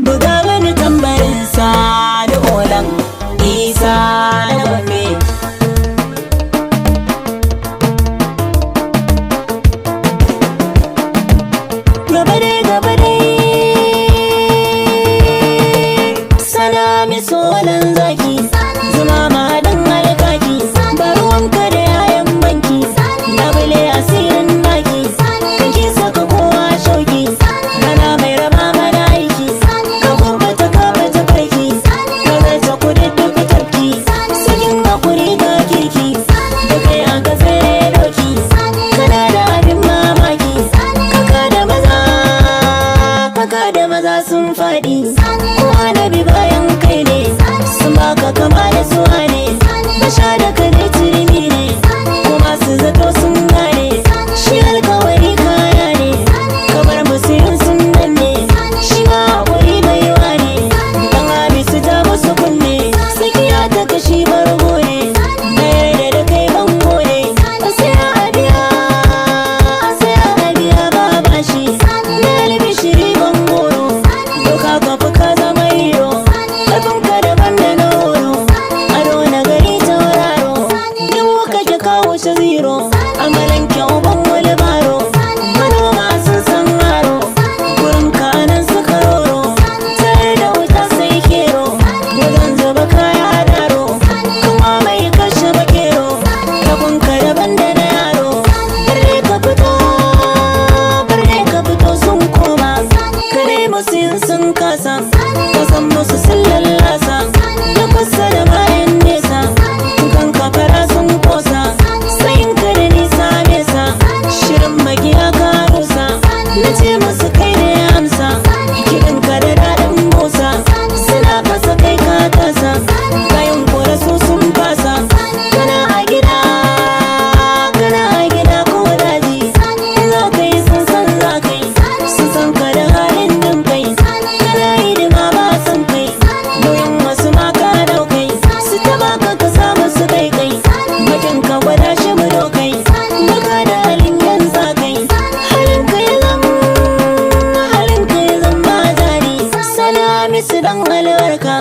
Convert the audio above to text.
Buga mani tambarin Sani Olan Isa na Gombe. Gaba dai, gaba dai, Salami solan zaki, zuma mahaɗin alkaki, ba ruwanka da yayan banki, labule asirin naki, kake saka kowa shauki, rana mai raba mana aiki, ka kubuta ka bata farki, ka zarta kududdufi tafki, sakin hakuri ga kirki, da kai aka tsere doki, kana da abin mamaki, kaka da maza, kaka da maza sun faɗi, kowa na bi bayan kai ne, sun baka kama da suwa ne, basha da kare turmi ne, kuma su zato sun gane, shi alkawari kaya ne, kamar musu yin sun danne, shi ma haƙuri baiwa ne, dan hamisu ta musu kunne, sakiya ta kashi bargo ne, na yarda da kai bango ne, a saya a biya, a saya a biya ba bashi, na albishiri bangoro, doka ka fi ka zama hero, ƙarfin ka daban da na horo, ado na gari tauraro, dubu kake kawo shi zero, amalanke uban wani baro, manoma sun san haro, gurin ka anan suka roro, tare da wuta sai kero, wajen zuba kaya daro, kuma mai kashe makero, kafin ka daban da na yaro, birne ka fito, birne ka fito sun koma, kare musu yin sun kasa, kasan musu sun lallasa, na kusa da bayan nesa, kan kafara sun kosa, sayin ka da nisa nesa, shirin magiya ka rusa, na ce musu kai ne amsa, kiɗan ka da daɗin busa, suna fasa kai ka tasa, kayan kora su sun fasa, kana a gida, kana a gida ko daji, za ka yi sun san za ka yi, sun san ka da halin din kai, kana hidima ba san kai, nauyin wasu ma ka daukai, su taba ka ka samu su kai kai, bakin ka gwada shi mu dokai, baka da halin yan sa kai, halin ka ya zama, halin ka ya zama jari, Salami su dan albarka.